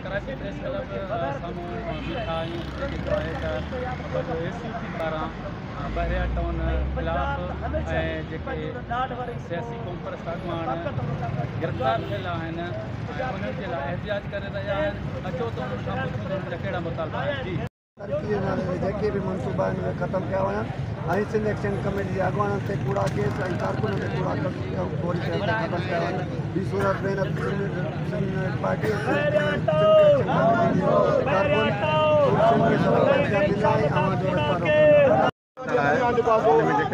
Karachi press club سامهون بيٺا آهيون جتي جيڪو آهي ته وڏو ايس يو پي پاران بحريا ٽائون خلاف ۽ جيڪي سياسي قومپرست اڳواڻ گرفتار ٿيل آهن ۽ انهن جي لاء احتجاج ڪري رهيا آهن. اچو ته انهن کان پڇون ته انهن جا ڪهڙا مطالبا آهن. جي. ترقي جي نالي ۾ جيڪي به منصوبا آهن اهي ختم ڪيا وڃن ۽ سنڌ ايڪشن ڪميٽي جي اڳواڻن تي ڪوڙا ڪيس ۽ ڪارڪنن تي ڪوڙا ڪيس فوري طور تي ختم ڪيا وڃن. ٻي صورت ۾ نه ته Sindh united party ۽ Sindh action committee جي ڪارڪن سنڌ کي سبق احتجاج ڏيندا ۽ اوهان جو رستا روڪ ڪندا.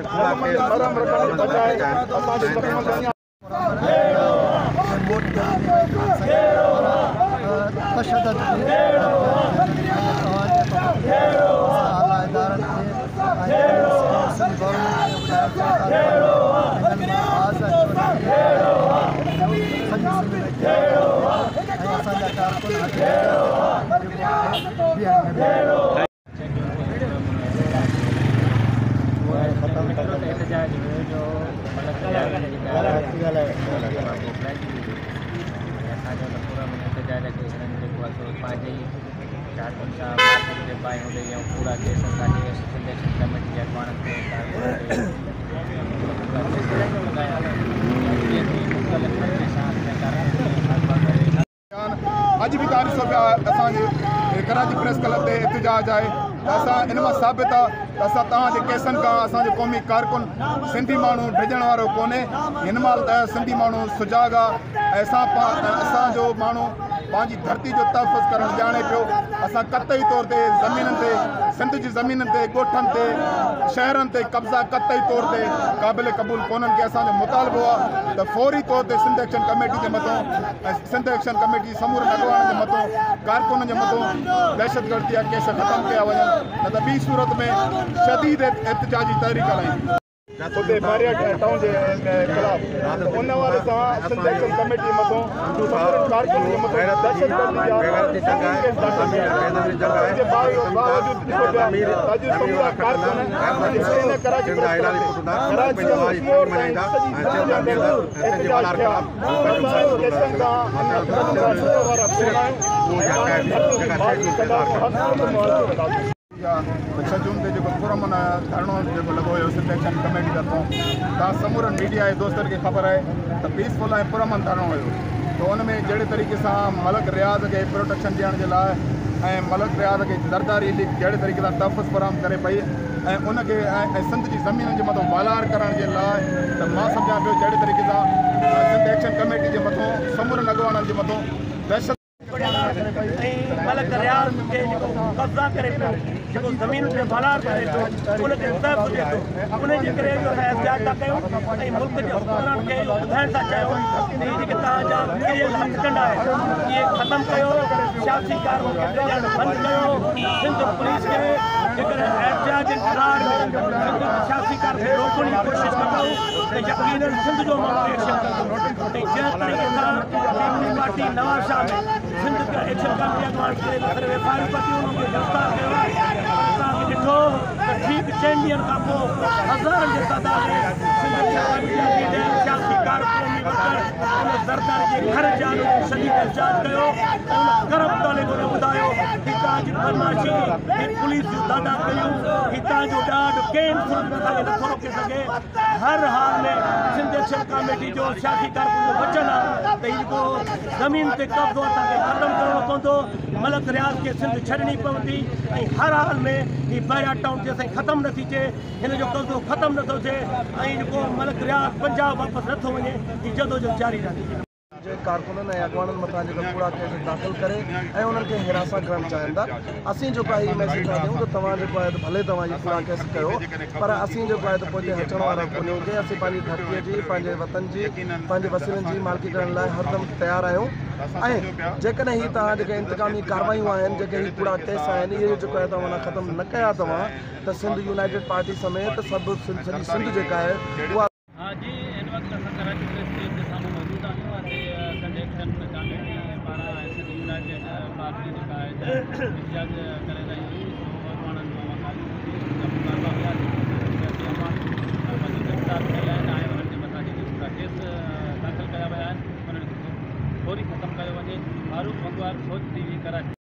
تشدد اعليٰ ادارن کي ۽ سنڌ گورنمينٽ کي ٻڌايو سڄي سنڌ ۾ ۽ اسان جا ڪارڪن بيهارڻ. احتجاج هيو جو ملڪ اسان جو ته پرامن احتجاج کي هنن جيڪو آهي سو پنهنجي ئي ڪارڪن سان مارڪيٽ کي باهيون ڏئي ۽ ڪوڙا ڪيس اسان جي سنڌ ايڪشن ڪميٽي جي اڳواڻن تي ڪارڪنن تي ڪوڙا ڪيس لڳايا جيئن مختلف طريقي سان اسان جا ڪارڪن اغوا ڪري. اڄ به توهان ڏسو پيا اسان جي ڪراچي پريس ڪلب تي احتجاج آهي ته اسان ان مان ثابت آهي ته اسان توهان جي ڪيسن کان اسان جو قومي ڪارڪن سنڌي ماڻهو ڊڄڻ وارو ڪونهي. هن مهل ته سنڌي ماڻهو سجاڳ آهي ۽ اسان جو ماڻهو پنهنجي ڌرتي جو تحفظ ڪرڻ ڄاڻي پيو. اسان قطعي طور تي زمينن تي سنڌ جي زمينن تي ڳوٺن تي شهرن تي قبضا قطعي طور تي قابل قبول ڪونهن ڪي. اسان جو مطالبو آهي ته فوري طور تي سنڌ ايڪشن ڪميٽي جي مٿون ۽ سنڌ ايڪشن ڪميٽي جي سمورن اڳواڻن جي مٿون ڪارڪنن جي مٿون دهشتگردي جا ڪيس ختم ڪيا وڃن نه ته ٻي صورت ۾ شديد احتجاجي تحريڪ هلائيندي. اتي بحريا ٽائون جي خلاف ان حوالي سان سنڌ ايڪشن ڪميٽي مٿون سمورن ڪارڪنن جي مٿون دهشتگردي جا سنگين ڪيس داخل ٿيا آهن ان جي باوجود ڏسو پيا ته اڄ سمورا ڪارڪن هتي نه ڪراچي پريس ڪلب تي ڪراچي کان ڪشمور تائين سڄي سنڌ جي اندر احتجاج ٿيا. اسان ڪيسن کان ۽ هٿڪنڊن کان ڇٽڻ وارا ڪونه آهيون ۽ پنهنجي ڌرتي جي مالڪي ڪنداسون هر صورت مالڪي ڪنداسون. ته 6 جون تي جيڪو پرامن ڌرڻو جيڪو لڳو هيو سنڌ ايڪشن ڪميٽي طرفان توهان سمورن ميڊيا جي دوستن کي خبر آهي ته پيسفل ۽ پرامن ڌرڻو هيو ته ان ۾ جهڙي طريقي سان ملڪ رياض کي پروٽيڪشن ڏيڻ جي لاء ۽ ملڪ رياض کي زرداري ليگ جهڙي طريقي سان تحفظ فراهم ڪري پئي ۽ ان کي ۽ سنڌ جي زمينن جي مٿان والار ڪرڻ جي لاء ته مان سمجهان پيو جهڙي طريقي سان سنڌ ايڪشن ڪميٽي جي مٿان سمورن اڳواڻن جي مٿان دهشت. ۽ ملڪ رياض کي جيڪو قبضا ڪري پيو جيڪو زمينن تي والار ڪري پيو ان کي تحفظ ڏئي ٿو ان جي ڪري اهو اسان احتجاج ٿا ڪيون ۽ ملڪ جي حڪمرانن کي اهو ٻڌائڻ ٿا چاهيون ته هي جيڪي توهان جا ڪريل هٿڪنڊا آهن اهي ختم ڪيو سياسي ڪارڪن کي ڊڄڻ بند ڪيو سنڌ پوليس کي جيڪڏهن احتجاج جي قرار ۾ سنڌ جي سياسي ڪارڪن کي روڪڻ جي ڪوشش ڪندؤ ته يقينن سنڌ جو ماڻهو ايڪشن ڪندو ۽ جنهن طريقي سان peoples party Nawabshah ۾ Sindh action committee اڳواڻ ڪري نصر وفاري پارٽي انهن کي گرفتار ڪيو آهي پر اسان کي ڏٺو ته ٺيڪ چئن ڏينهن کان پوء هزارن جي تعداد ۾ سنڌ ايڪشن ڪميٽي جا ليڊر سياسي ڪارڪن قومي ورڪر ان زرداري جي گهر جي آڏو شديد احتجاج ڪيو ۽ ان ڪرپٽ ٽولي کي ٻڌايو هي توهان جي بدمعاشي هي پوليس جون داداگيريون هي توهان جو ڏاڍ ڪنهن به صورت ۾ اسان کي نٿو روڪي سگهي. هر حال ۾ سنڌ ايڪشن ڪاميٽي جو سياسي ڪارڪن جو وچن آهي ته هي جيڪو زمين تي قبضو اسان کي ختم ڪرڻو پوندو، ملڪ رياض کي سنڌ ڇڏڻي پوندي ۽ هر حال ۾ هي بحريا ٽائون جيستائين ختم نه ٿي ٿئي هن جو قبضو ختم نه ٿو ٿئي ۽ جيڪو ملڪ رياض پنجاب واپس نه ٿو وڃي هي جدوجهد جاري رهندي. جي ڪارڪنن ۽ اڳواڻن مٿان جيڪا ڪوڙا ڪيس داخل ڪري ۽ انهن کي حراسان ڪرڻ چاهين ٿا. اسين جيڪو آهي هي ميسيج ٿا ڏيون ته توهان جيڪو آهي ته ڀلي توهان هي ڪوڙا ڪيس ڪيو پر اسين جيڪو آهي ته پوئتي هٽڻ وارا ڪونهيون ڪي اسين پنهنجي ڌرتي جي پنهنجي وطن جي پنهنجي وسيلن جي مالڪي ڪرڻ لاء هردم تيار آهيون ۽ جيڪڏهن هي توهان جيڪي انتقامي ڪاروايون آهن جيڪي هي ڪوڙا ڪيس آهن اهي جيڪو آهي توهان ختم نه ڪيا توهان ته سنڌ يونائيٽيڊ پارٽي سميت سڀ سڄي سنڌ جيڪا آهي اها ها جي هن وقت اسان ڪراچي پريس ڪلب جي سامهون موجود آهيون اتي سنڌ ايڪشن ڪاميٽي پاران ۽ سنڌ يونائيٽيڊ پارٽي جيڪا آهي ته احتجاج ڪري رهي هئي سو اڳواڻن جون اوهان ڳالهيون ٻڌي انهن جا مطالبا هيا جيڪي سياسي اڳواڻ پنهنجو گرفتار ٿيل آهن ۽ انهن جي مٿان جيڪي ڪوڙا ڪيس داخل ڪيا ويا آهن انهن کي فوري ختم ڪيو وڃي. فاروق بنگوار، سوچ ٽي وي، ڪراچي.